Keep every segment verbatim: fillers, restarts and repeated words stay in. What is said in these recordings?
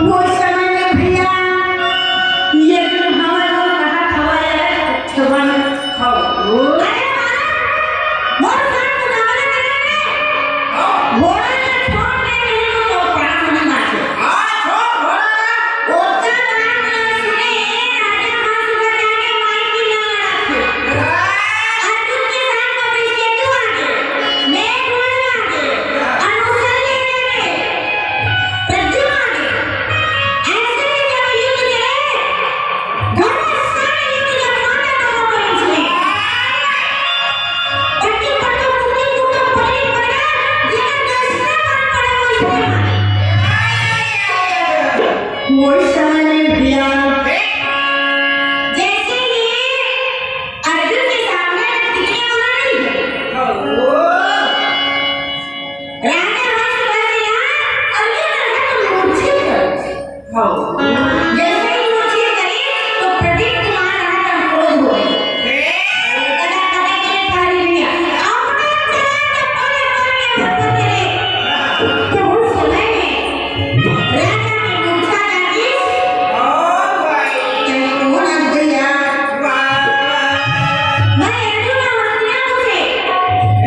कोई समय में भैया, ये दिन हमारे को कहा खवाया है, छवन खाओ। अरे महाराज, मोर साथ तो गावल करे रे। घोड़ा के छोड़ के नहीं तो, तो प्राण नहीं बाँचे। हाँ, छोड़ घोड़ा। ओतना बात ना सुने, राजा हंस बजा के माई की ना रखे। अर्जुन के साथ में विष्णु आगे, मेघ आगे, अनुसर आगे, प्रद्युम्न आगे। ऐसे में जब युद्ध करे, घमासान युद्ध जब माता को पहुंच गए, पट्टी पट्टो कुट्टी कुट्टो पड़ी पड़ा, जेकर दसना मार पड़ा वो इसमें मारे। वो समय में भैया, जैसे ही अर्जुन के सामने टिकने वाला नहीं है। राजा हंस बज गया, अर्जुन रहा तो मूर्छित हो। जैसे ही मूर्छित गई, तो प्रदीप कुमार रहा तो क्रोध हो गए। कदा कदा के पारी लिया। अपने चला के परे परे भगवत रे। तो उस समय में राजा के मूर्छा जागी। ओ भाई। तेरे को ना भैया। वाह, वाह। मैं हिंदू ना हस्तियां से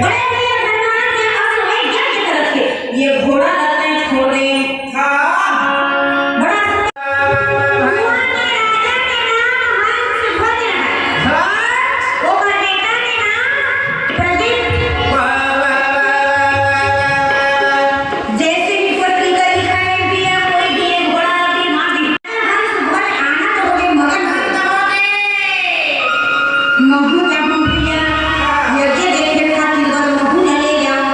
बड़े भैया धर्मराज के पास वही यज्ञ करत थे। ये घोड़ा लगता है छोड़ दे। हाँ। बड़ा सुंदर। हुआ कि राजा के नाम हंस ध्वज है। हाँ। ओकर बेटा के नाम प्रदीप। वाह, वाह, वाह, वाह, वाह। जैसे ही पत्रिका दिखाई दिया, कोई भी एक बड़ा आदमी ना दिखा। हंस ध्वज आनंद हो गए, मगन हो गए। महू जाहूं भैया, यज्ञ देखे खातिर बर महू न ले जाओ।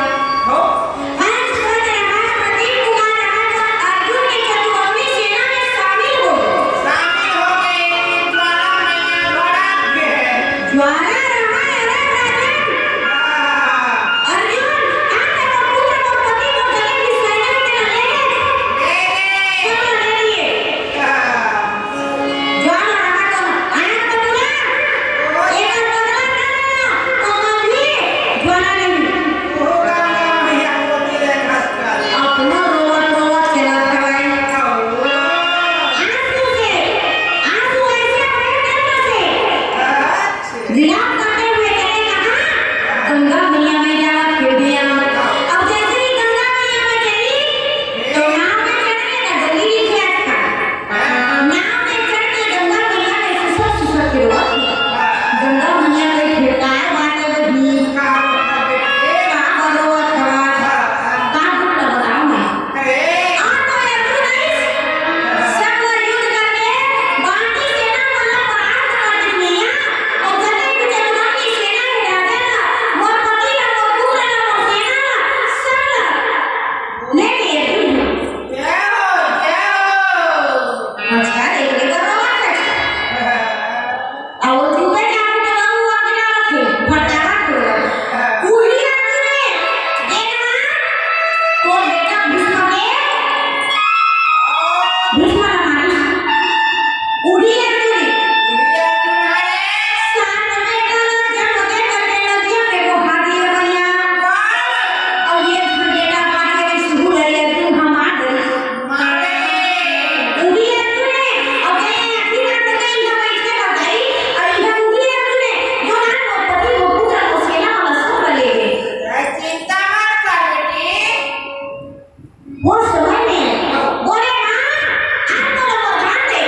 हंस ध्वज रहा, प्रदीप कुमार रहा, तो अर्जुन के चतुरंगी सेना में शामिल हो गए। शामिल हो गए, ज्वाला मैया घोड़ा के। ज्वाला रहा, अरे राजन। हाँ। अर्जुन, आप तो पुत्र को पति को गले की सैना के लिए ले गए। ले गए। सब ले लिए। हाँ। ज्वाला रहा तो आग बबुला, एकर बदला ना लेना, तो कभी ज्वाला नहीं। ओ राम राम भैया, वो तेरे घास का। अपनो रोवत रोवत चला खवाई। आंसू से, आंसू ऐसे बहे नेत्र से। अच्छा। विलाप करते हुए चले कहाँ? गंगा मैया में जावा खेल दिया। अब जैसे ही गंगा मैया में चली, तो नाव में चढ़ के ना जल्दी नहीं किया था। नाव में चढ़ के गंगा मैया में सुसर सुसर के रोवत हे। गंगा मैया के फिर काय बात है वो भी? का रोवत हवा? का दुख ल बताओ मैं? आप तो अर्जुन आइस, सब ल युद्ध करके बाकी सेना मन ल परास्त कर दे मैया, और जतने भी जजमान की सेना हे राजा ला, मोर पति ला, मोर पुत्र ला, मोर सेना ला, सब ल लेके अर्जुन। जय हो, जय हो। अच्छा, एक ले कर बात है। अउ चुपे चाप के बाबू आके ना रखे, फटाफट बोलो। उही अर्जुन हे, जेन हा तोर बेटा भीष्म के, भीष्म ला मारिस। उही अर्जुन हे। सात बेटा ला जब ओदे करके नदिया में बहा दिए भैया। अउ ये बेटा बाँचे रे, सुहू ले अर्जुन हमार गई। उही अर्जुन हे, अउ ये आखिरी रात में इहाँ बैठ के बताई, अउ इहाँ उही अर्जुन हे, जो ना मोर पति, मोर पुत्र, मोर सेना वाला सब ल ले गे। चिंता मत कर बेटी। वो समय में बोले, "माँ, आज मोला वरदान दे।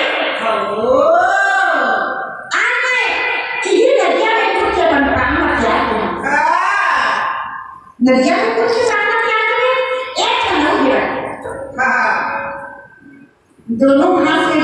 आज मैं इही नदिया में कूद के अपन प्राण बचा दूँ।" हाँ। नदिया में कूद के प्राण बचा दूँ, एक ठन नौ गिरा। हाँ। दोनों हाथ से